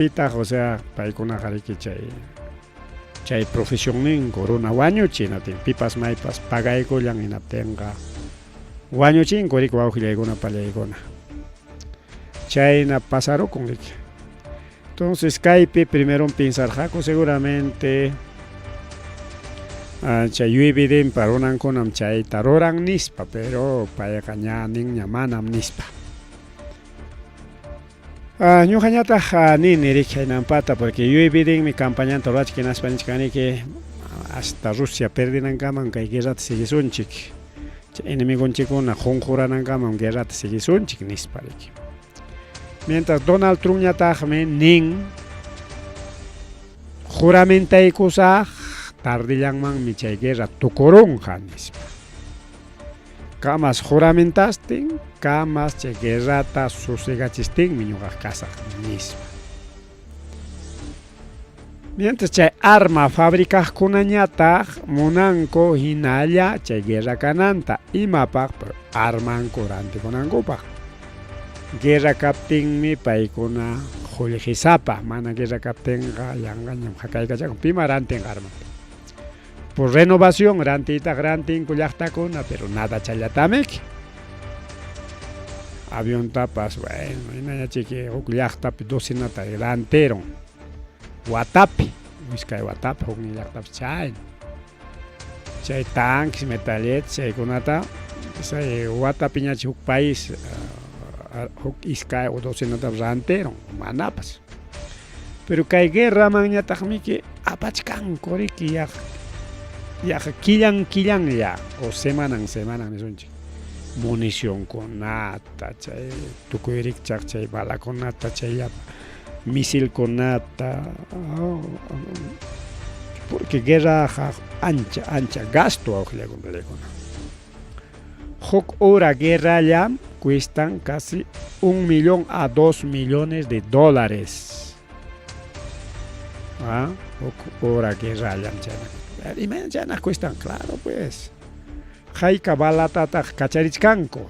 Pitaq, o sea, paykunaqariki chay chay profesionninku runa wañuchi hinaptin pipas maypas pagaykullan hinaptinqa wañuchinku riki wawqillaykuna pallaykuna. Chayna pasarukun riki. Entonces kaypi primeron pensarqaku seguramente chay Yuybidinpa runankunam chayta ruran nispa, pero payqa ña ninña manam nispa. Ñuqañataq nini riki chaynampata porque Yuybidinmi campañanta rurachik hinaspa nichkaniki hasta Rusia perdinankamam kay guerrata siguisunchik, chay enemigonchikkuna qunquranankamam guerrata siguisunchik nispa riki. Mientras Donald Trumpñataqmi nin juramentaykusaq tardillanmanmi chay guerra tukurunqa nispa. Kamas juramentastin, kamas chay guerrata susegachistinmi ñuqaq kasaq nispa. Mientras chay arma fabricaqkunañataq munanku hinalla chay guerra kananta, imapaq? Pero armanku rantikunankupaq. Guerra kaptinmi paykuna qullqisapa, mana guerra kaptinqa yanqañam hakaykachakun, pima rantinqa armata. Por renovación rantiytaq rantinku llaqtakuna, pero nada challatamiki. Aviontapas, bueno, hinañachiki huk llaqtapi docenata rantirun. Watapi, iskay watapi huknin llaqtapi chayna. Chay tanques, metralletas chaykunata chay watapiñachi huk país huk iskay o docenata rantirun, manapas. Pero kay guerramanñataqmiki apachkanku riki yaqa yaqa killan killanlla o semanan semanan nisunchik municionkunata chay tukuy rikchaq chay balakunata chay llapa misilkunata porque guerraqa ancha ancha gasto wawqillakuna. Huk hora guerrallam cuestan casi un millón a dos millones de dólares. ¿Ah? Huk hora guerrallam chayna. Imayna chayna cuestan? Claro, pues. Hayka balatataq kacharichkanku.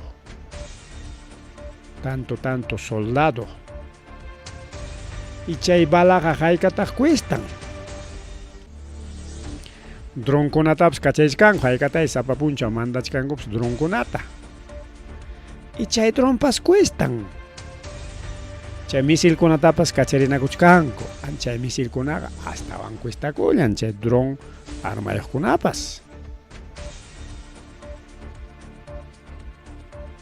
Tanto, tanto soldado. Y chay balaqa haykataq cuestan. Dronkunatapas kachaychkanku, haykatay sapa punchaw mandachkankupas dronkunata. Y chay dronpas cuestan. Chay misilkunatapas kacharinakuchkanku. Chay misilkunaqa astawan cuestakullan chay dron armayuqkunapas.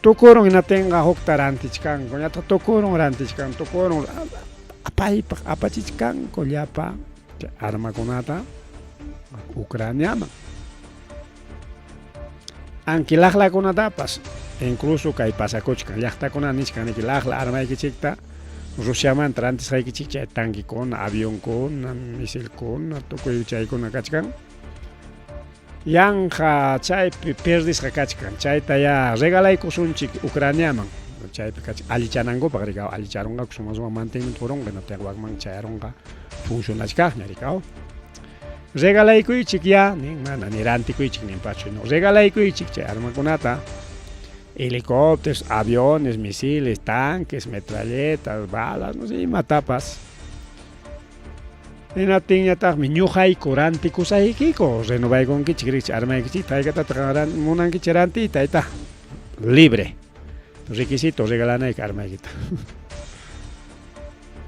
Tukurun hinaptinqa hukta rantichkanku, ñataq tukurun rantichkanku, tukurun paypaq apachichkanku llapa chay armakunata Ucraniaman. Anki laqlakunatapas, incluso kay pasakuchkan llaqtakuna nichkan niki laqla armaykichikta Rusiamanta rantisqaykichik chay tanquekuna, avionkuna, misilkuna, tukuy chaykuna kachkan. Yanqa chaypi perdisqa kachkan, chayta ya regalaykusunchik Ucraniaman, chaypi kachkan allichanankupaq rikaw, allicharunqaku suma suma mantenimiento rurunqa hinaptinqa wakman chayarunqa funcionachkaqña rikaw. Regalaykuychik ya, nin mana ni rantikuychik ninpachu, no, regalaykuychik chay armakunata, helicópteros, aviones, misiles, tanques, metralletas, balas, no sé imatapas. Hinaptinñataqmi ñuqayku rantikusaykiku, renovaykunkichik rikchik armaykichikta, haykatataq munankichik rantiyta, tayta, libre. Requisito regalanayki armaykita.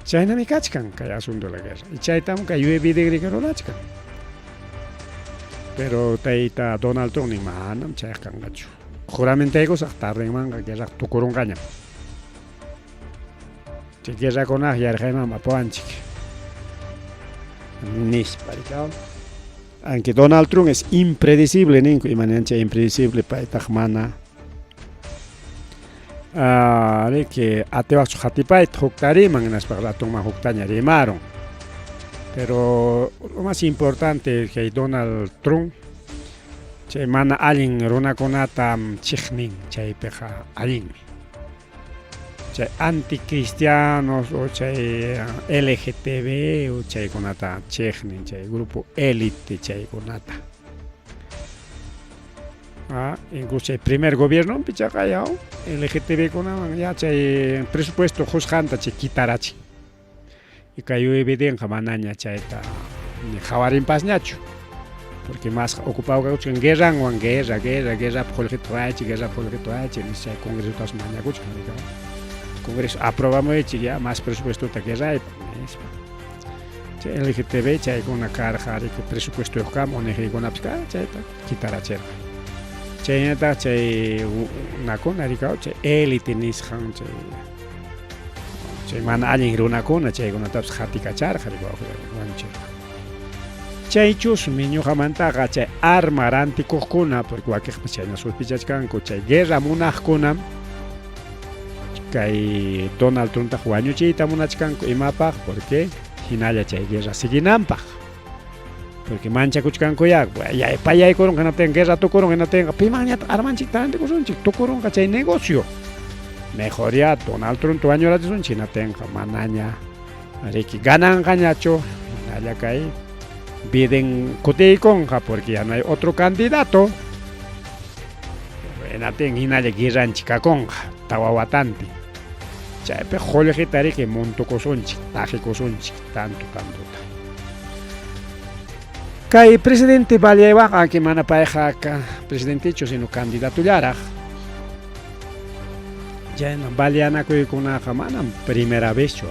Chaynami kachkan kay asunto de la guerra. Y chaytam kay UAB rurachkan. Pero tayta Donald Trump nin manam chayqa kanqachu. Juramentaykusaq tardenmanqa guerra tukurunqañam. Chay guerrakunaq yarqaymanmi apawanchik. Nispa rikaw. Aunque Donald Trump es impredecible ninku, imanancha impredecible paytaq mana riki atiwaqchu qatipayta hukta riman hinaspa ratonman huktaña rimarun. Pero lo más importante kay Donald Trump chay mana allin runakunata chiqnin, chaypiqa allinmi. Chay anticristianos o chay LGTB o chaykunata chiqnin, chay grupo élite chaykunata. Incluso chay primer gobiernompi chaqa yaw LGTB kunaman ya chay presupuesto qusqanta chay kitarachin. Y kay UEBDnqa manaña chayta ni qhawarinpasñachu. Porque masqa ocupado kakuchkan guerranwan, guerra, guerra, guerrapi qullqita ruwaychik, guerrapi qullqita ruwaychik nispa chay congresotapas mañakuchkan, rika. Congreso aprobamuychik ya más presupuestota guerraypaq nispa. Chay LGTB chaykuna karqa riki presupuestoyuqkama ONGkunapis karqa chayta quitarachirqa. Chaynataq chay runakuna rika chay élite nisqan chay chay mana allin runakuna chaykunatapas qatikacharqa riki wañuchirqa. Chaychusmi ñuqamantaqa chay arma rantikuqkuna, porque wakiqpas chayna sospechachkanku, chay guerra munaqkunam kay Donald Trumptaq wañuchiyta munachkanku imapaq, porque hinalla chay guerra siguinanpaq. Porque manchakuchkankuyá, payaykurunqa hinaptinqa guerra tukurunqa hinaptinqa pimanñataq armanchikta rantikusunchik, tukurunqa chay negocio. Mejor ya Donald Trump wañurachisunchik hinaptinqa manaña riki gananqañachu, hinalla kay Biden kutiykunqa porque ya no hay otro candidato. Hinaptin hinalla guerranchik kakunqa tawa watantin. Chaypi qullqita riki montukusunchik, taqikusunchik tanto tantota. Kay presidente Vallewaqa aunque mana payqa presidentechu sino candidatollaraq. Chayna baleanakuykunaqa manam primera vezchu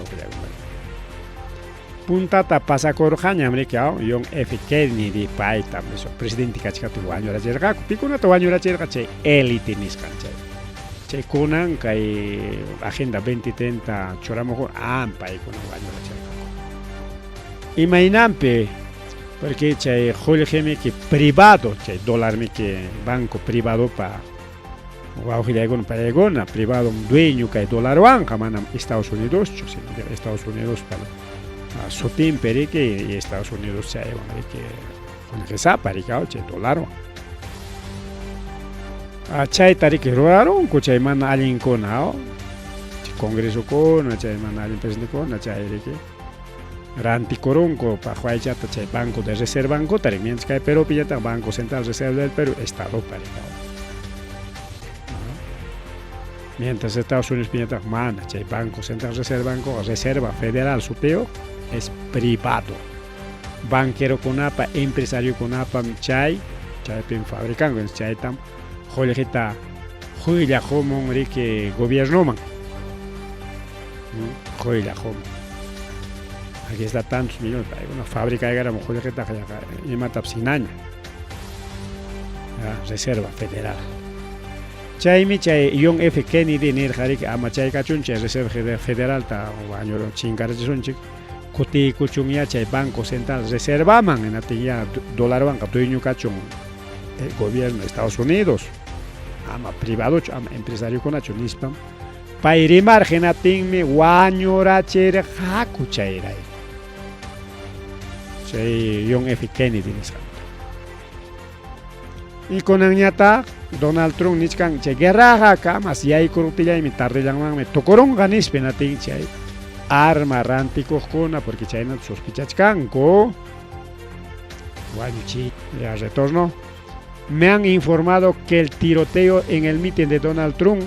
Puntata pasakurqañam riki aw John F. Kennedy paytam presidente kachkaptin wañurachirqaku. Pikunata wañurachirqa chay élite nisqan chay. Chay kunan kay Agenda 2030 churamuqkuna am paykuna wañurachirqaku. Imaynanpi? Porque chay qullqimiki privado, chay dolarmiki banco privadopa wawqillaykuna paykuna privado dueño kay dolarwanqa manam Estados Unidoschu, sino Estados Unidospa sutinpi riki y Estados Unidos chaywan riki qullqisapa riki chay dolarwan. Chayta riki rurarunku chay mana allinkuna, chay congresokuna, chay mana allin presidentekuna chay riki rantikurunku paqwaychata chay Banco de Reservankuta riki, mientras kay Perúpiñataq Banco Central Reserva del Perú Estadopa riki. Mientras Estados Unidos piñataq mana, chay Banco Central Reservankuqa Reserva Federal sutiyuq es privado. Banquerokunapa, empresariokunapam chay, chaypim fabricanku, chaytam qullqita quylla qumun riki gobiernoman. Quylla qumun. Aquí está tantos millones, paykuna fabricaykaramo qullqitaqa yaqa imatapas hinaña. Reserva Federal. Chaymi chay John F. Kennedy nirqa riki ama chay kachun chay Reserva Federalta wañur chinkarachisunchik kutiykuchunyá chay Banco Central Reservaman hinaptin ya dolarwanqa dueño kachun el gobierno de Estados Unidos ama privadochu ama empresariokunachu nispam pay rimarqa hinaptinmi wañurachirqaku chayrayku chay John F. Kennedy nisqanta. Y kunanñataq Donald Trump nichkan chay guerraqa kamas yaykuruptillaymi tardillanmanmi tukurunqa nispa hinaptin chay arma rantikuqkuna porque chaynata sospechachkanku wañuchiy ya retorno. Me han informado que el tiroteo en el mitin de Donald Trump,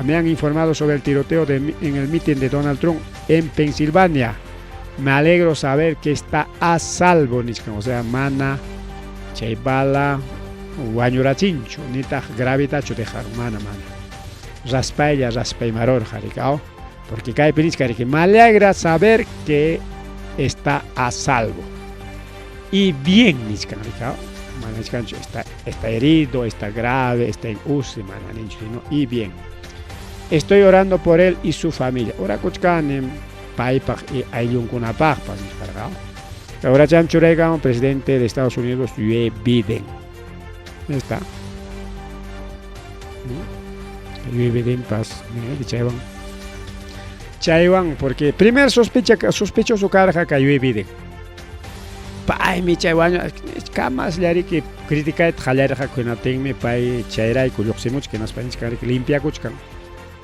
me han informado sobre el tiroteo en el mitin de Donald Trump en Pensilvania. Me alegro saber que está a salvo, nichkan, o sea, mana chay bala wañurachinchu, nitaq gravitachu dejaron, mana, mana. Raspaylla, raspaymarorqa, rikaw, porque kaypi nichkan riki, me alegra saber que está a salvo. Y bien, nichkan, rikaw, mana nichkanchu, está herido, está grave, está en UCI, mana ninchu, sino y bien. Estoy orando por él y su familia. Orakuchkanim paypaq y ayllunkunapaqpas nisparqa. Ahora cham churaykamun presidente de Estados Unidos, Joe Biden. Ahí está. Joe Biden pas, chaywan. Chaywan, porque primer sospechoso karqa kay Joe Biden. Paymi chay wañu kamas llariki criticayta qallarqaku hinaptinmi pay chayrayku lluqsimuchkan hinaspa nichkan riki limpiakuchkan.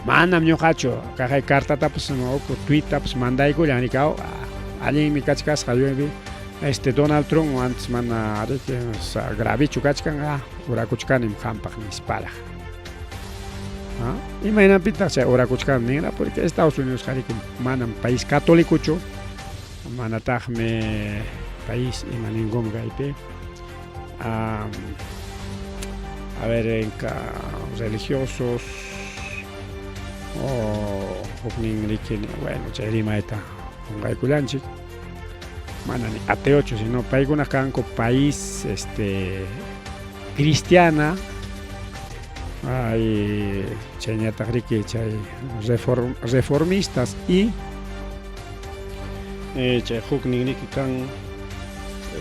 Manam ñuqachu kaqay cartatapas tuitapas mandaykullan rikaw allinmi kachkasqa este Donald Trump antes mana riki gravichu kachkan urakuchkanim qampaq nisparaq. Imaynanpitaq chay orakuchkan ninra porque Estados Unidos qariku manam país católicochu, manataqmi país ima ninkum kaypi a ver inka religiosos o huknin riki bueno chay rimayta qunqaykullanchik mana ni ateochu sino paykuna kanku país este cristiana ay chayñataq riki chay reform, reformistas y chay huknin riki kan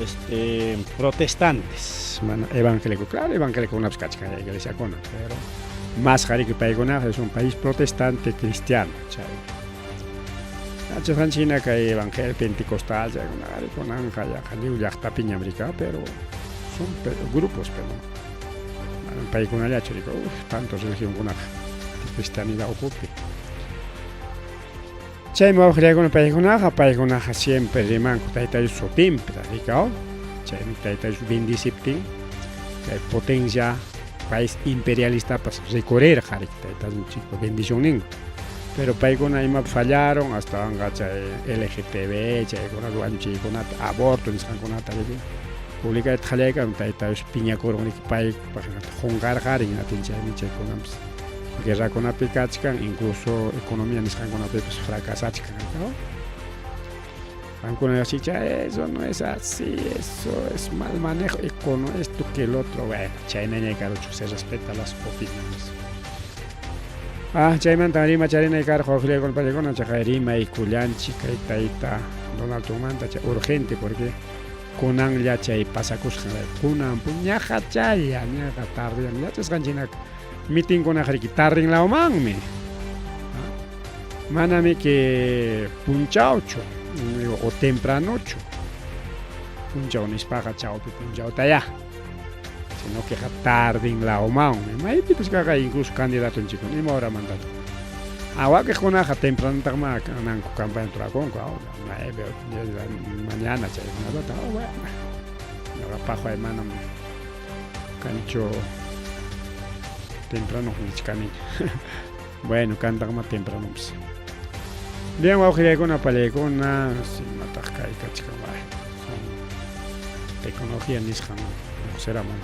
este protestantes mana evangélico claro evangélicokunapas kachkan iglesiakuna pero masqa riki paykunaqa es un país protestante cristiano chay yachasqanchik hina kay evangel pentecostal chaykunaqa kunanqa yaqa lliw llaqtapiñam rika pero son grupos pero manam paykunallachu rika uf tanto religionkunaqa cristianidad ukupi chaymi wawqillaykuna paykunaqa paykunaqa siempre rimanku Tayta Dios sutinpi rika chaymi Tayta Dios bendiciptin kay potencia país imperialistapas rikurirqa riki Tayta Diosninchikpa bendicionninwan pero paykuna imapi fallaron astawanqa chay LGTB chaykuna wañuchiykunata aborto nisqankunata riki publicayta qallaykan Tayta Dios piñakurun riki paypaq qunqarqarin atin chaymi chaykunanpas guerrakunapi kachkan incluso economía nisqankunapipas fracasachkan. Qamkuna yachaychik eso no es así, eso es mal manejo econo esto que el otro. Bueno, chaynaña karuchu se respeta las opiniones. Ah, chaymanta rimacharinay karqa wawqillaykuna panikuna chaqay rimaykullanchik kay tayta Donald Trumpmanta chay urgente porque kunanlla chay pasakusqanrayku kunan ñaqa chaylla ñaqa tardeyan yachasqanchik hina mitinkunaqa riki tarden lawmanmi manami que punchawchu o tempranochu punchaw nispaqa chawpi punchawtayá sino que tarden lawmanmi maypipas kaqa incluso candidatonchikkuna ima horamantataq ah wakiqkunaqa tempranotaqmá kananku campaña turakunku nueve diez de la mañana chaykunatata oh bueno ñuqapaqqa manam kanchu temprano nichkaniña bueno kantaqmá tempranopas bien wawqillaykuna pallaykuna imataq kay kachkan son tecnología nisqan lluqsiramun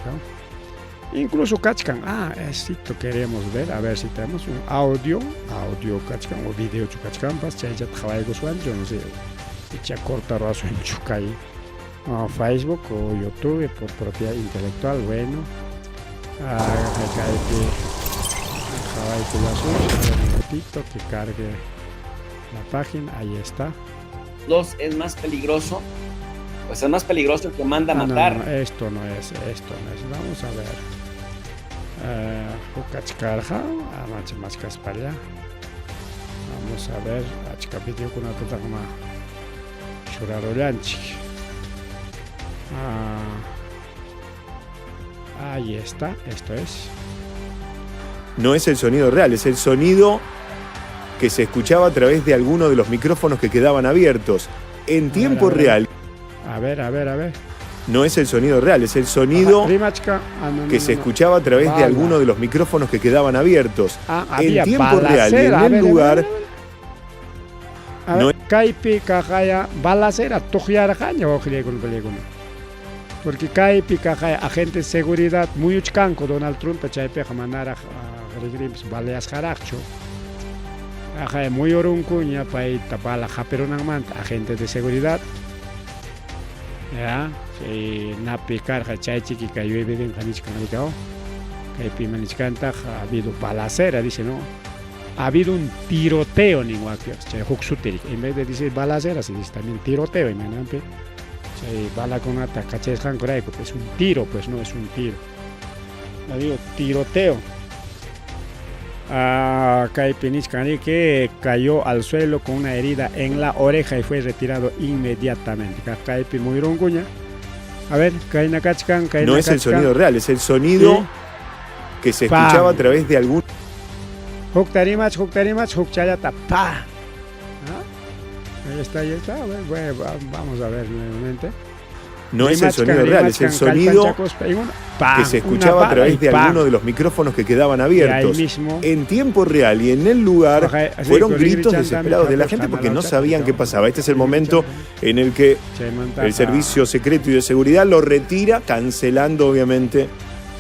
incluso kachkan ah esito queremos ver a ver si tenemos un audio audio kachkan o videochu kachkanpas chaychata qhawaykuswanchu no sé icha cortaruwasunchu kay Facebook o YouTube por propiedad intelectual bueno kaypi qhawaykullasun un ratito que cargue la página ahí está. Dos es más peligroso, pues es más peligroso el que manda a matar. No, no, esto no es, esto no es. Vamos a ver. Hukachkarqa amacha maskaspalla. Vamos a ver, achka videokunatataqma churarullanchik. Ahí está, esto es. No es el sonido real, es el sonido que se escuchaba a través de alguno de los micrófonos que quedaban abiertos. En tiempo a ver, real. A ver, a ver, a ver. No es el sonido real, es el sonido que se escuchaba a través de alguno de los micrófonos que quedaban abiertos. En tiempo real y en el lugar. A ver, kaypi kaqaya balacera tuqyarqaña wawqillaykuna pallaykuna. Porque kaypi kaqaya agente de seguridad muyuchkanku Donald Trumpta chaypiqa manaraq rikrinpas baleasqaraqchu. Aqaya muyurunkuña payta bala hapirunanmanta agente de seguridad. Ya, chay napi karqa chay chiki kay yuyaypinqa nichkan rikaw. Kaypi ima nichkantaq ha habido balacera dice, ¿no? Ha habido un tiroteo nin wakipas chay huk suti en vez de decir balacera se dice también tiroteo imaynanpi chay balakunata kachasqankurayku es un tiro pues no es un tiro. Ha habido tiroteo. Ah, kaypi nichkan riki cayó al suelo con una herida en la oreja y fue retirado inmediatamente. Kaypi muyurunkuña. A ver, kayna kachkan, kayna No es el sonido real, es el sonido Sí. que se escuchaba a través de algún Huk tarimach, huk tarimach, huk chayata, pa. ¿Ah? Ahí está, ahí está. A ver, bueno, vamos a ver nuevamente. No es el sonido real, es el sonido que se escuchaba a través de alguno de los micrófonos que quedaban abiertos. En tiempo real y en el lugar fueron gritos desesperados de la gente porque no sabían qué pasaba. Este es el momento en el que el servicio secreto y de seguridad lo retira, cancelando obviamente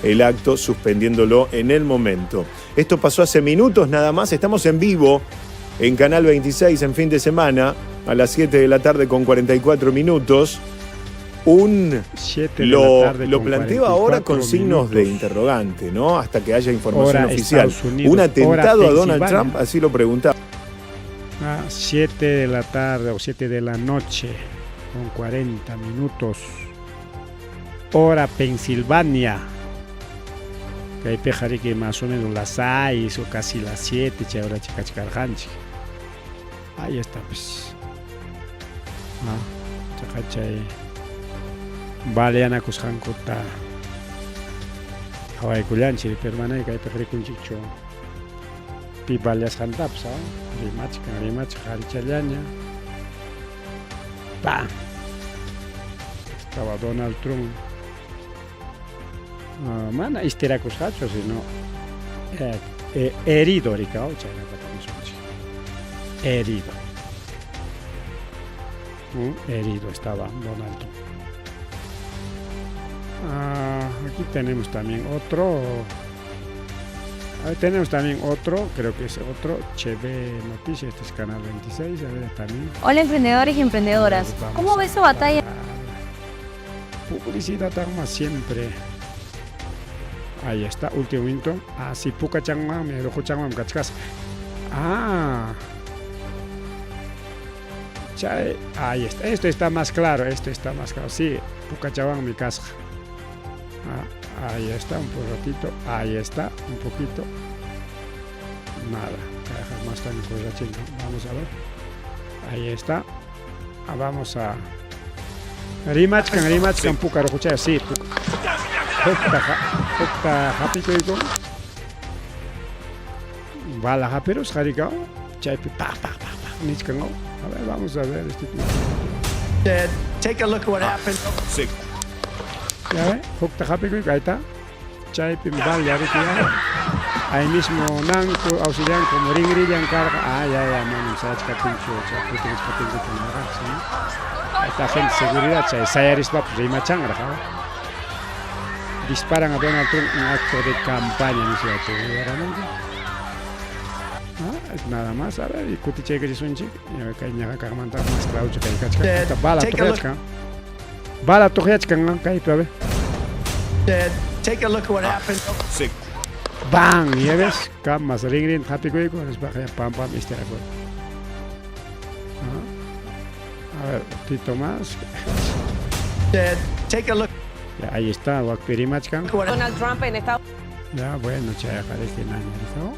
el acto, suspendiéndolo en el momento. Esto pasó hace minutos nada más, estamos en vivo en Canal 26 en fin de semana a las 7 de la tarde con 44 minutos. Un lo, lo planteo ahora con signos de interrogante, ¿no? Hasta que haya información oficial. Un atentado a Donald Trump, así lo preguntaba. A 7 de la tarde o 7 de la noche con 40 minutos. Hora Pensilvania. Kaypiqa más o menos las 6 o casi las 7 chay hora kachkarqanchik. Ahí está pues. Ah, chay baleanakusqankuta qhawaykullanchik, pero mana kaypiqa rikunchikchu pi baleasqantapas, rimachkan, rimachkan qharichallaña. Pa. Estaba Donald Trump. Mana istirakusqachu, sino herido rikaw, chaynata nisunchik. Herido. Herido estaba Donald Trump. Ah, aquí tenemos también otro. Ahí tenemos también otro, creo que es otro, HB Noticias, este es Canal 26, a ver también. Hola emprendedores y emprendedoras, ¿cómo ves su batalla? Publicidad más siempre. Ahí está, último minuto. Ah, sí, puka changma, me rojo changma, kachkas. Ah. Chay, ahí está, esto está más claro, esto está más claro. Sí, puka chawan mi casa. Ah, ahí está, un ratito, ahí está, un poquito. Nada, más Vamos a ver. Ahí está. Ah, vamos a. Rimachkan, rimachkan, puka rojuchaya, sí, puka. Hukta hapikuyku. Bala hapirus, harikao. Chaypi, pa, pa, pa, pa, nichkan. A ver, vamos a ver este tipo. Take a look at what happened. Sí. Ya ve, hukta hapikuyku, ahí está. Chaypi, bala, ahí mismo nanku, auxilian como ringrillan carga. Ah, ya, ya, manam sayachkaptinchu, chayputichkaptinkuchu narqanchik, ¿no? Ahí está gente de seguridad, chay sayarispapas rimachanraq, Disparan a Donald Trump en acto de campaña, nisqa. Ah, nada más, a ver, y kutichaykachisunchik, kay ñaqa kaqmanta más claro kay kachkan. Bala tuqyachkan. Bala tuqyachkan kaypi, a ver. Take a look at what happened. Sí. ¡Bang! Ya ves, kamas ringrin hapikuyku, nispaqa ya pam pam istirakuy. A ver, un poquito más. Take a look. Ya, ahí está, wakpi rimachkan. Donald Trump en Estados Ya, bueno, chayqa ¿no?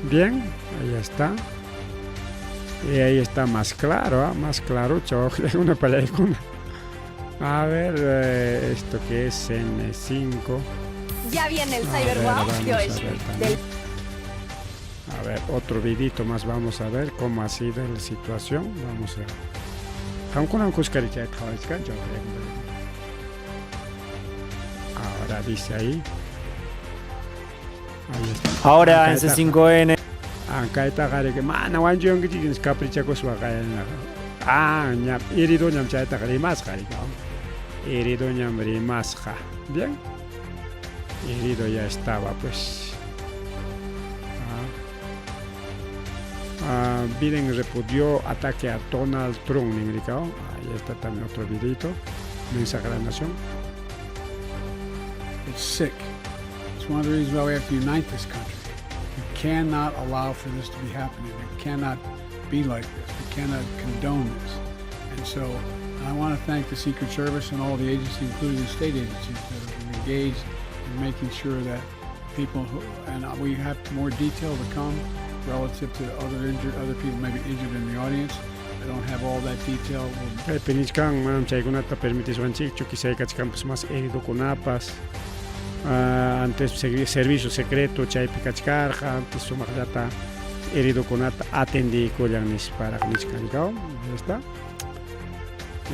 Bien, ahí está. Y ahí está más claro, ¿eh? Más claro, una palabra. A ver, esto que es N5. Ya viene el Cyber Wow de hoy. A ver, otro vidito más vamos a ver cómo ha sido la situación. Vamos a. Ahora dice ahí. Ahí está. Ahora en C5N. Kaytaqa que mana wanchuyunkichik caprichakuspa ah, ñam heridoñam chaytaqa rimasqa, heridoñam rimasqa. Bien. Herido ya estaba, pues. Ah. Biden repudió ataque a Donald Trump, Ahí está también otro videito. Mensaje a la nación. It's sick. It's one of the reasons why we have to unite this country. We cannot allow for this to be happening. We cannot be like this. We cannot condone this. And so I want to thank the Secret Service and all the agencies, including the state agencies, that have been engaged in making sure that people who, and we have more detail to come relative to other people maybe injured in the audience. I don't have all that detail. Kaypi nichkan manam chaykunata permitiswanchikchu, quizá kachkanpas más heridokunapas. Antes servicio secreto chaypi kachkarqa, antes sumaqllata heridokunata atendiykullan nisparaq nichkan, ya está.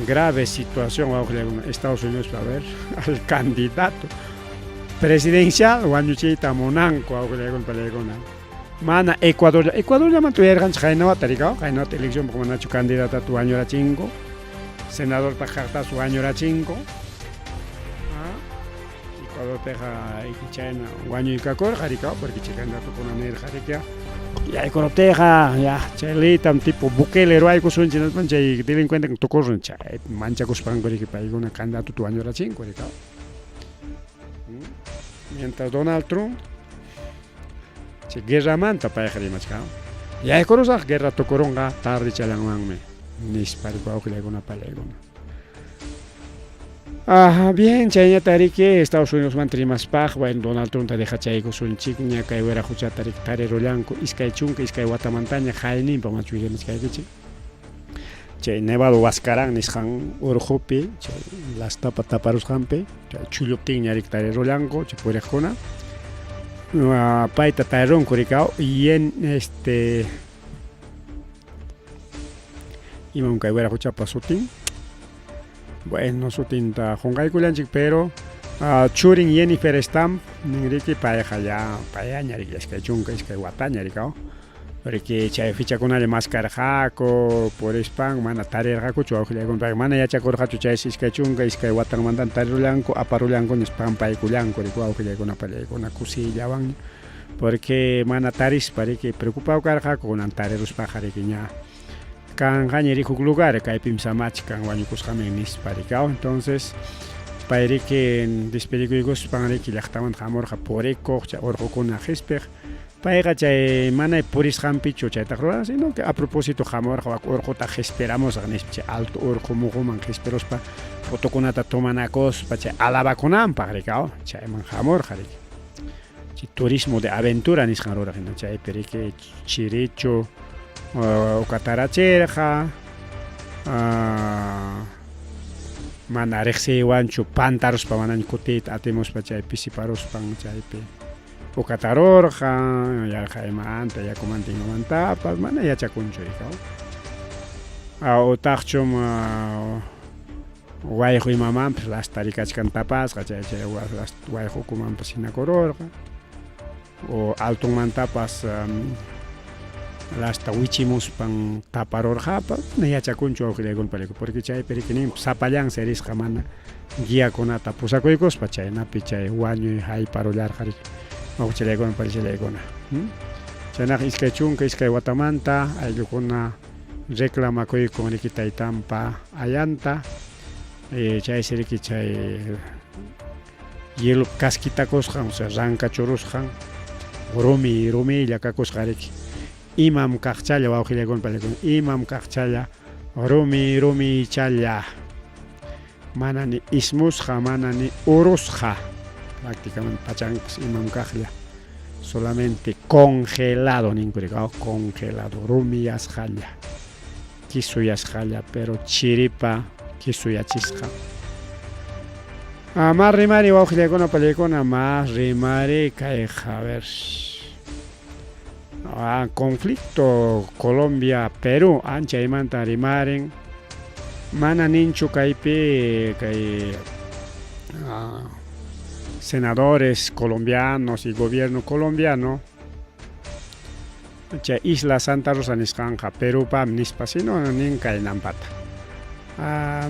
Grave situación wawqillaykuna Estados Unidospi a ver al candidato presidencial wañuchiyta munanku wawqillaykuna palaykuna. Mana Ecuador Ecuadorllamanta uyarqanchik qaynawata rikaw qaynawata eleccionpaq manachu candidatata wañurachinku senadorpaq kaqtas wañurachinku. Ecuadorpiqa chayna wañuykakurqa rikaw porque chay candidatokuna nirqa riki yaykuruptiyqa ya chay leytam tipo Bukele ruwaykusunchik nispan chay delincuente tukurun chay manchakuspanku riki paykuna candidatota wañurachinku rikaw. Mientras Donald Trump chay guerramanta payqa rimachkan yaykurusaq guerra tukurunqa tardechallanmanmi nispa riki wawqillaykuna palaykuna. Ajá, bien, chayñata riki Estados Unidosmanta rimaspaq, bueno, Donald Trumpta dejachaykusunchikña, kay wiraquchata riki tarirullanku 22 watamantaña hayninpa machu willamachkaykichik. Chay Nevado Huascarán nisqan urqupi, chay lastapa taparusqanpi, chay chulluptinña riki tarirullanku, chay puriqkuna. Payta tarirunku rikaw y en este imam kay wiraquchapa sutin? Bueno, sutinta qunqaykullanchik, pero churin Jennifer Stamp ninriki payqa ya payaña riki 22 wataña rikaw. Riki chay fichakunalla maskarqaku purispan mana tarirqakuchu wawqillaykuna payqa mana yachakurqachu chaysi 22 watanmantan tarirullanku aparullanku nispa pampaykullanku riki wawqillaykuna pallaykuna kusiyllawanña porque mana tarispa riki preocupado karqaku kunan tariruspaqa riki ña kanqaña riki huk lugar kaypim samachkan wañukusqamin nispa rikaw. Entonces pay riki despedikuykuspan riki llaqtamanta hamurqa purikuq chay urqukuna qispiq payqa chay mana purisqanpichu chaytaqa ruran sino que a propósito hamurqa wak urquta qispiramusaq nispa chay alto urqu muquman qispiruspa fotokunata tomanakuspa chay alabakunanpaq rikaw chayman hamurqa riki chay turismo de aventura nisqan ruraq hina chaypi riki chirichu ukatarachirqa mana riqsiywanchu pantaruspa manaña kutiyta atimuspa chay pisiparuspan chaypi ukatarurqa yarqaymanta yakumanta imamantapas mana yachakunchu rikaw utaqchum wayqu imamanpas lastarikachkan tapasqa chay chay wayqu ukumanpas hinakururqa o altonmantapas lasta wichimuspan taparurqapas mana yachakunchu wawqillaykuna palaykuna porque chaypi riki nin sapallansi risqa mana guiakunata pusakuykuspa chaynapi chay wañuy hayparullarqa riki wawqichallaykuna palichallaykuna. Chaynaqa 22 watamanta ayllukuna reclamakuykun riki taytanpa ayanta chaysi riki chay hielo kaskitakusqan o sea rankachurusqan rumi rumilla kakusqa riki imam kaqchalla wawqillaykuna palichallaykuna imam kaqchalla rumi rumichalla mana ni ismusqa mana ni urusqa prácticamente pachanpas imam kaqlla solamente congelado ninku riki congelado rumiyasqalla kisuyasqalla pero chiripa kisuyachisqa. Mas rimari wawqillaykuna pallaykuna mas rimari kayqa a ver conflicto Colombia Perú anchaymanta rimarin mana ninchu kaypi kay senadores colombianos y gobierno colombiano chay Isla Santa Rosa nisqanqa Perupam nispa sino nin kaynampata.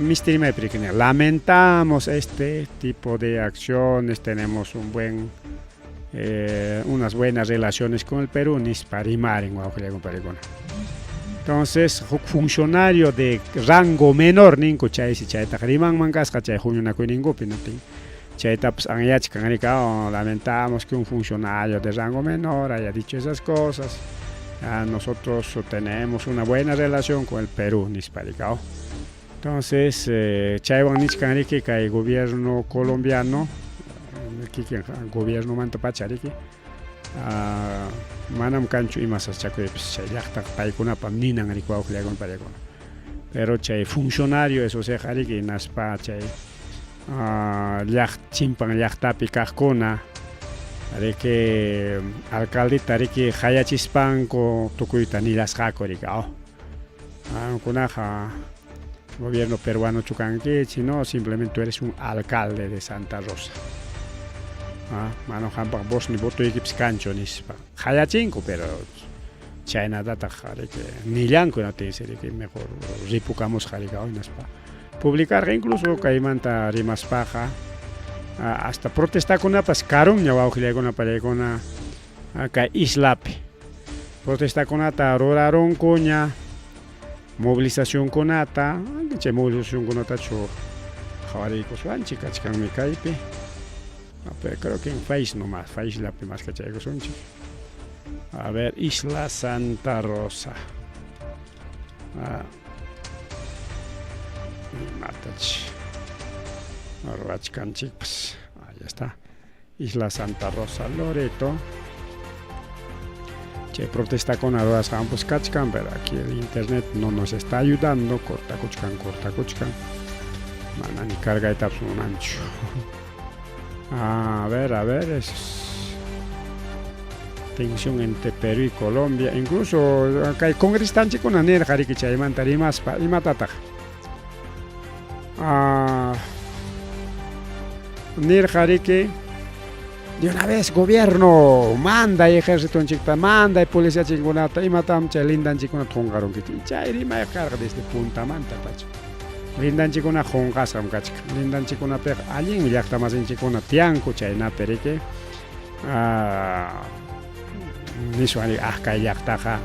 Misti rimaypi riki nin lamentamos este tipo de acciones, tenemos un buen unas buenas relaciones con el Perú nispa rimarin wawqillaykuna paykuna. Entonces huk funcionario de rango menor ninku chaysi chaytaqa rimanman kasqa chay huñunakuyninkupi natin chaytapas anyachkan riki lamentamos que un funcionario de rango menor haya dicho esas cosas. Nosotros tenemos una buena relación con el Perú nispa riki. Entonces chaywan nichkan riki kay gobierno colombiano kikin gobiernomanta pacha riki manam kanchu ima sasachakuypas chay llaqtaqa paykunapam ninan riki wawqillaykuna pallaykuna. Pero chay funcionario eso siqa riki hinaspa chay llaq chimpan llaqtapi kaqkuna riki alcaldeta riki qayachispanku tukuyta nillasqaku riki kunaqa Gobierno peruanochu kankichik, no, simplemente tú eres un alcalde de Santa Rosa. Ah, manam qampaq voz ni votoykipas kanchu nispa. Qayachinku, pero chaynatataq riki nillanku hinaptinsi riki mejor ripukamusqa riki hinaspa publicarqa incluso kaymanta rimaspaqa hasta protestakunapas karunña wawqillaykuna pallaykuna kay islapi protestakunata rurarunkuña movilizacionkunata chay movilizacionkunatachu qhawariykusunchik kachkanmi kaypi. Pero creo que en Face nomás, Face lapi más kachaykusunchik. A ver, Isla Santa Rosa. Ah. Imatach. Ruwachkanchikpas. Ahí está. Isla Santa Rosa, Loreto. Chay protestakuna rurasqanpas kachkan, pero aquí el internet no nos está ayudando. Cortakuchkan, cortakuchkan. Mana ni cargaytapas munanchu. A ver, es tensión entre Perú y Colombia. Incluso kay congresistanchikkuna nirqa riki chaymanta rimaspa imatataq. Ah, nirqa riki de una vez gobierno manda ejércitonchikta, manda policiachinkunata, imatam chay lindanchikkunata qunqarunkichik. Chay rimay karqa desde puntamanta pacha. Lindanchikkuna qunqasqam kachkan. Lindanchikkunapiqa allinmi llaqtamasinchikkuna tiyanku chaynapi riki. Niswan ah kay llaqtaqa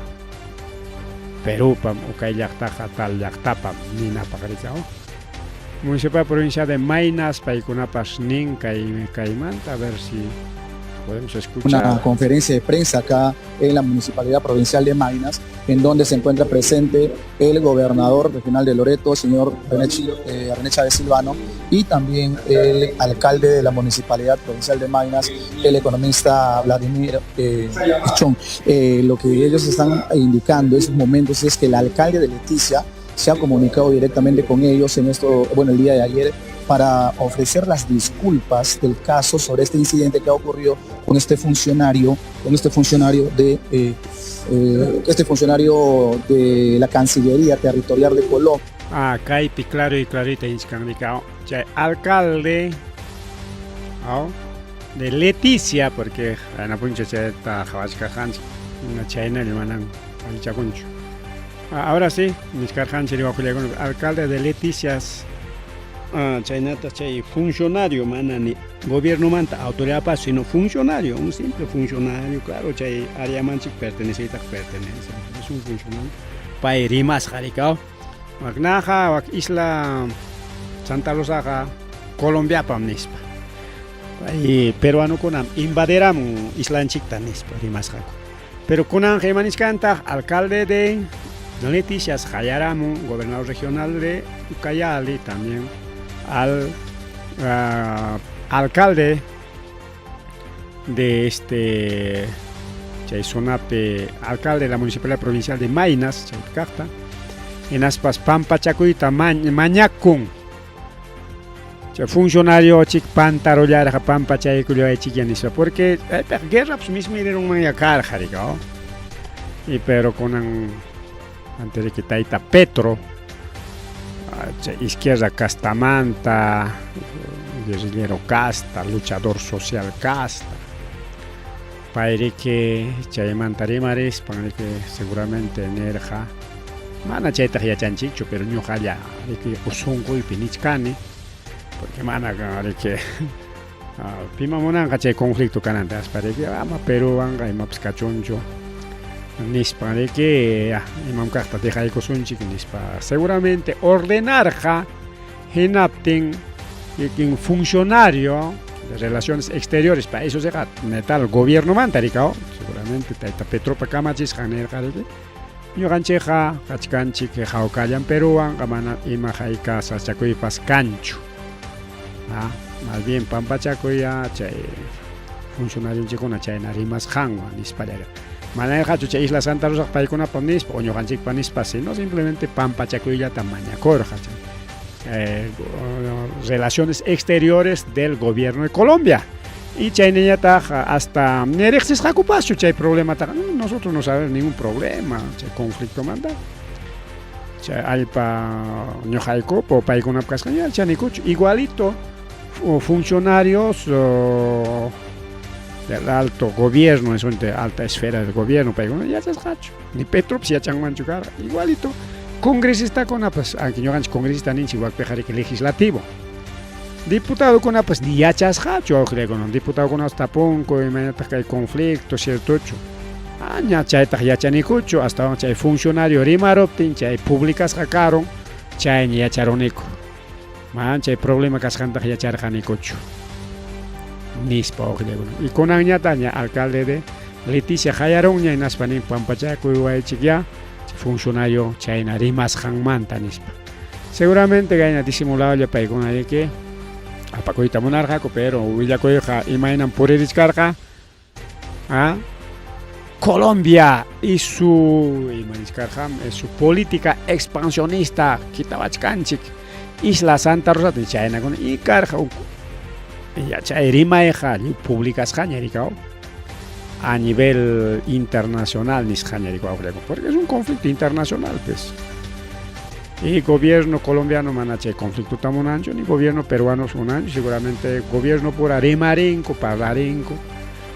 Perupam o kay llaqtaqa tal llaqtapam ninapaq riki. Municipal provincia de Maynas, paykunapas nin kay kaymanta, a ver si podemos escuchar. Una conferencia de prensa acá en la Municipalidad Provincial de Maynas, en donde se encuentra presente el gobernador regional de Loreto, señor René Chávez Silvano, y también el alcalde de la Municipalidad Provincial de Maynas, el economista Vladimir Chong. Lo que ellos están indicando en estos momentos es que el alcalde de Leticia se ha comunicado directamente con ellos en esto, bueno, el día de ayer, para ofrecer las disculpas del caso sobre este incidente que ha ocurrido con este funcionario de la Cancillería Territorial de Colombia. Ah, kaypi claro y clarita inchkanrika chay alcalde de Leticia, porque ana puncha chayta qhawachkarqanchik chaynalla manan allichakunchu. Ahora sí, nichkarqanchik riwakullaykuna alcalde de Leticias, chaynata chay funcionario mana ni gobiernomanta autoridad sino funcionario, un simple funcionario, claro, chay área manchik pertenece, es un funcionario. Pay rimasqa rikaw. Waknaqa wak Isla Santa Rosaqa Colombiapam nispa. Pay peruanokunam invaderamun islanchikta nispa rimasqaku. Pero kunanqa imanichkantaq alcalde de Leticias qayaramun gobernador regional de Ucayali también al alcalde de este chay zonapi alcalde de la municipalidad provincial de Maynas chaypi hinaspas pampachakuyta mañakun chay funcionario chik pantarullarqa pampachaykullaychikya nispa porque guerra pues mismo irirunmanya karqa rika y pero kunan antes que tayta Petro izquierda castamanta, guerrillero casta, luchador social casta, payriki chaymanta rimarispan riki seguramente nirqa mana chaytaq yachanchikchu pero ñuqalla riki usunquypi nichkani porque mana riki pima munanqa chay conflicto kananta aspa riki ama Peruwanqa imapas kachunchu nispa riki imam kaqta dejaykusunchik nispa seguramente ordenarqa hinaptin kikin funcionario de relaciones exteriores pa eso seqa metal gobiernomanta rikaw seguramente tayta Petropa kamachisqan nirqa riki ñuqanchikqa kachkanchik hawkallan Peruwanqa mana ima hayka sasachakuypas kanchu. Más bien pampachakuya chay funcionarionchikkuna chayna rimasqanwan nispalla mana nirqachu chay Isla Santa Rosa paykunapa nispa o ñuqanchikpa nispa sino simplemente pampachakuyllata mañakurqa chay relaciones exteriores del gobierno de Colombia. Y chaynañataq hasta niriqsisqakupaschu chay problemataqa nosotros no sabemos ningún problema chay conflicto manda. Chay allpa ñuqaykupa o paykunap kasqan yachanikuchu. Igualito funcionarios del alto gobierno, de alta esfera del gobierno, paykuna yachasqachu. Ni Petropis yachanmanchu karqa. Igualito congresistakunapas, aunque ñuqanchik congresista ninchik wakpiqa riki legislativo. Diputadokunapas ni yachasqachu wawqillaykunam. Diputadokunapas tapunku imaynataq kay conflicto, ciertochu. Ah, ña chaytaq yachanikuchu, astawan chay funcionario rimaruptin, chay publicasqa karun, chayña yacharuniku. Manan chay problema kasqantaq yacharqanikuchu. Nispa wawqillaykuna. Y kunanñataq ña alcalde de Leticia qayarunña hinaspa nin pampachakuy waychikyá funcionario chayna rimasqanmanta nispa. Seguramente kayna disimuladolla paykuna riki apakuyta munarqaku, pero willakuyqa imaynam puririchkarqa. ¿Ah? Colombia y su ima nichkarqa, su política expansionista kitawachkanchik Isla Santa Rosa chaynakuna y karqa ya chay rimayqa lliw publicasqaña rikaw a nivel internacional nisqaña rikaw porque es un conflicto internacional pues. Y gobierno colombiano mana chay conflictota munanchu, ni gobierno peruano munanchu, seguramente gobierno pura rimarinku, parlarinku.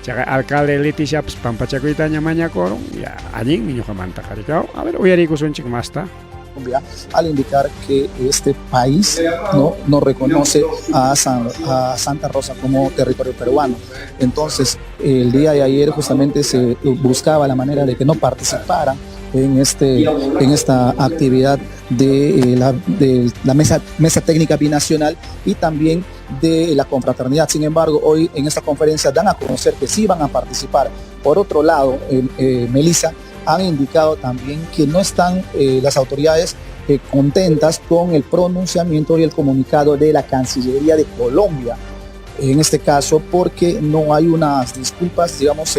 Chaqa alcalde Leticia pues pampachakuytaña mañakurun, ya allinmi ñuqamantaqa rikaw. A ver, uyariykusunchik masta. Colombia, al indicar que este país no, no reconoce a, a Santa Rosa como territorio peruano. Entonces, el día de ayer justamente se buscaba la manera de que no participaran en, este, en esta actividad de, la, de la mesa, mesa técnica binacional y también de la confraternidad. Sin embargo, hoy en esta conferencia dan a conocer que sí van a participar. Por otro lado, Melissa, han indicado también que no están las autoridades contentas con el pronunciamiento y el comunicado de la Cancillería de Colombia, en este caso porque no hay unas disculpas, digamos,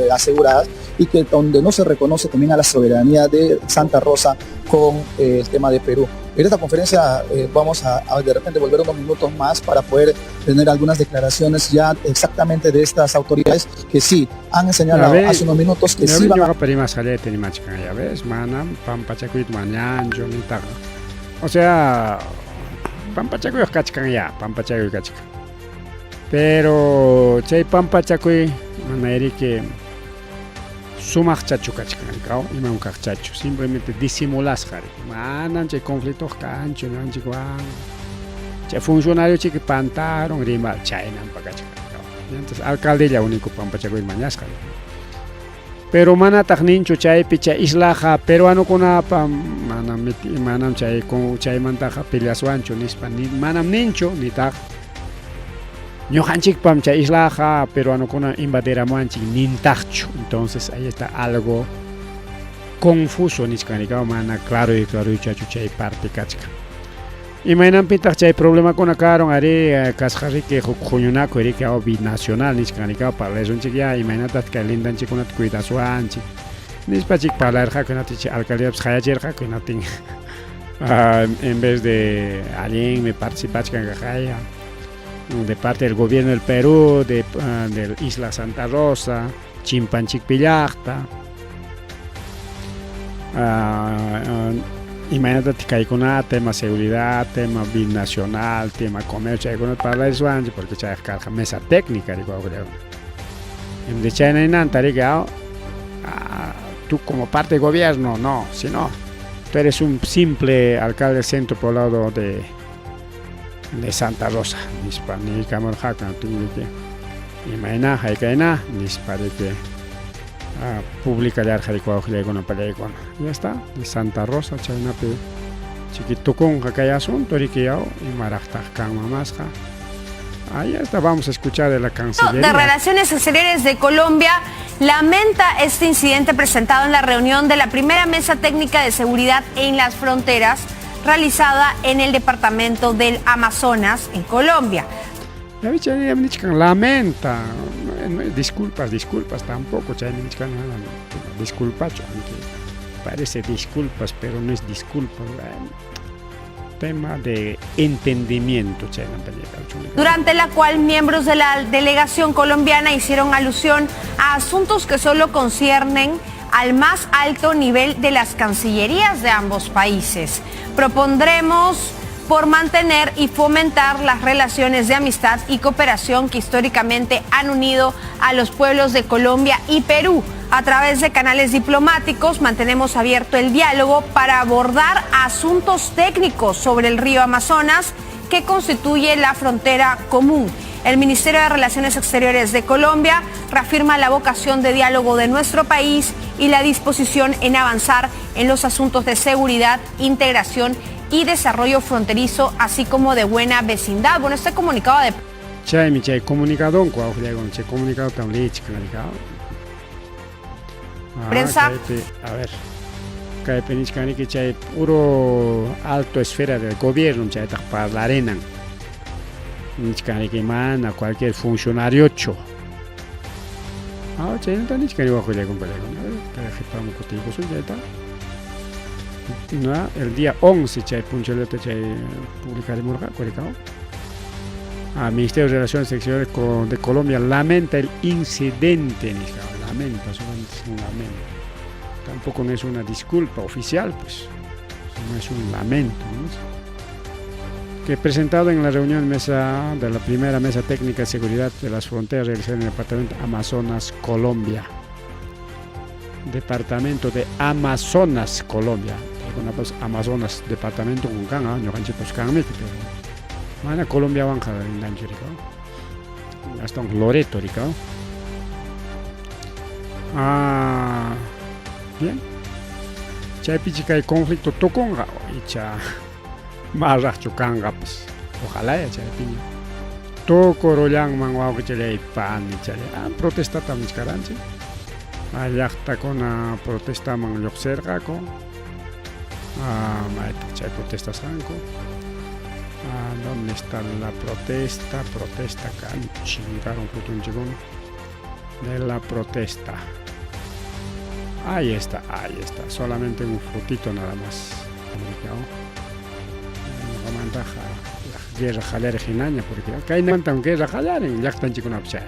aseguradas y que donde no se reconoce también a la soberanía de Santa Rosa con el tema de Perú. En esta conferencia vamos a de repente volver unos minutos más para poder tener algunas declaraciones ya exactamente de estas autoridades que sí han señalado hace unos minutos que sí van a... Ya ves, manam, pampachakuyta mañanchu nitaqa. O sea, pampachakuyqa kachkan ya, pampachakuy kachkan. Pero chay pampachakuy mana riki sumaqchachu kachkan rikaw, imam kaqchachu, simplemente disimulasqa riki. Manam chay conflictoqa kanchu ñuqanchikwan. Chay funcionario chiki pantaron rima chaynampa kachkan rikaw. Entonces alcaldella único pampachakuy mañasqa. Pero manataq ninchu chaypi chay islaqa peruanokunapa manam manam chay chaymantaqa peleaswanchu nispa ni manam ninchu nitaq ñuqanchikpam chay islaqa peruanokuna invadiramuwanchik nintaqchu. Entonces ahí está algo confuso nichkan rikaw, mana claro y claro chachu chay parte kachkan. Imaynanpitaq chay problemakuna karun ari kasqa riki huk huñunakuy riki aw binacional nichkan rikaw parlasunchik ya imaynataq kay lindanchikkunata cuidaswanchik nispa chik parlarqaku hinaptin chay alcaldiapas qayachirqaku hinaptin en vez de allinmi participachkan kaqaya de parte del gobierno del Perú, de del Isla Santa Rosa, chimpanchikpi llaqta. Imaynataq kaykunata, tema seguridad, tema binacional, tema comercio, chaykunata parlarisuanchik porque chayqa karqa mesa técnica riki wawqillakuna. De chaynaynanta riki tú como parte del gobierno, no, sino tú eres un simple alcalde del centro poblado de Santa Rosa, nispa niykamurqaku riki imayna haykayna nispa riki publicallarqa riki wawqillaykuna pallaykuna. Ya está, de Santa Rosa chaynapi chiki tukunqa kay asunto riki yaw imaraqtaq kanman masqa. Ahí está, vamos a escuchar de la Cancillería. De Relaciones Exteriores de Colombia lamenta este incidente presentado en la reunión de la primera mesa técnica de seguridad en las fronteras realizada en el departamento del Amazonas, en Colombia. Ya nichkan lamenta, disculpas, disculpas tampoco, chay nichkan disculpacho, aunque parece disculpas, pero no es disculpa. Tema de entendimiento. Durante la cual miembros de la delegación colombiana hicieron alusión a asuntos que solo conciernen al más alto nivel de las cancillerías de ambos países. Propondremos por mantener y fomentar las relaciones de amistad y cooperación que históricamente han unido a los pueblos de Colombia y Perú. A través de canales diplomáticos mantenemos abierto el diálogo para abordar asuntos técnicos sobre el río Amazonas que constituye la frontera común. El Ministerio de Relaciones Exteriores de Colombia reafirma la vocación de diálogo de nuestro país y la disposición en avanzar en los asuntos de seguridad, integración y desarrollo fronterizo, así como de buena vecindad. Bueno, este comunicado de Chaymi chay comunicadonku awqllaykuna chay comunicadotam leyichkan prensa. A ver, kaypi nichkaniki chay puro alto esfera del gobierno chaytaq parlarinan nichkaniki mana cualquier funcionariochu. Ah, chaynata nichkani wawqillaykuna a ver, qhipaman kutiykusun chayta. No, el día 11 chay punchawllata chay publicarimurqaku rikaw. Ah, Ministerio de Relaciones Exteriores de Colombia lamenta el incidente, nisqa, lamenta, solamente es un lamento. Tampoco no es una disculpa oficial, pues, sino es un lamento, ¿no? Que presentado en la reunión mesa de la primera mesa técnica de seguridad de las fronteras realizada en el departamento Amazonas, Colombia. Departamento de Amazonas, Colombia. Pues, Amazonas, departamento con kan, ñuqanchikpas kanmiki, pero mana Colombiawanqa rindanchu rikaw. Astawan Loreto rikaw. Ah, bien. Chaypichi kay conflicto tukunqa icha marraqchu kanqapas. Ojalá ya chaypiña. Tukurullanman wawqichalay panichalay. Ah, protestatam nichkaranchik. Ah, llaqtakuna protestaman lluqsirqaku. Ah, maytaq chay protestasqanku. Ah, ¿dónde está la protesta? Protesta kan chinkaron fotunchikuna de la protesta. Ahí está, ahí está. Solamente un fotito nada más. Ñuqamantaqa guerra qallariq hinaña porque kaynamantam guerra qallarin llaqtanchikkunapi chay.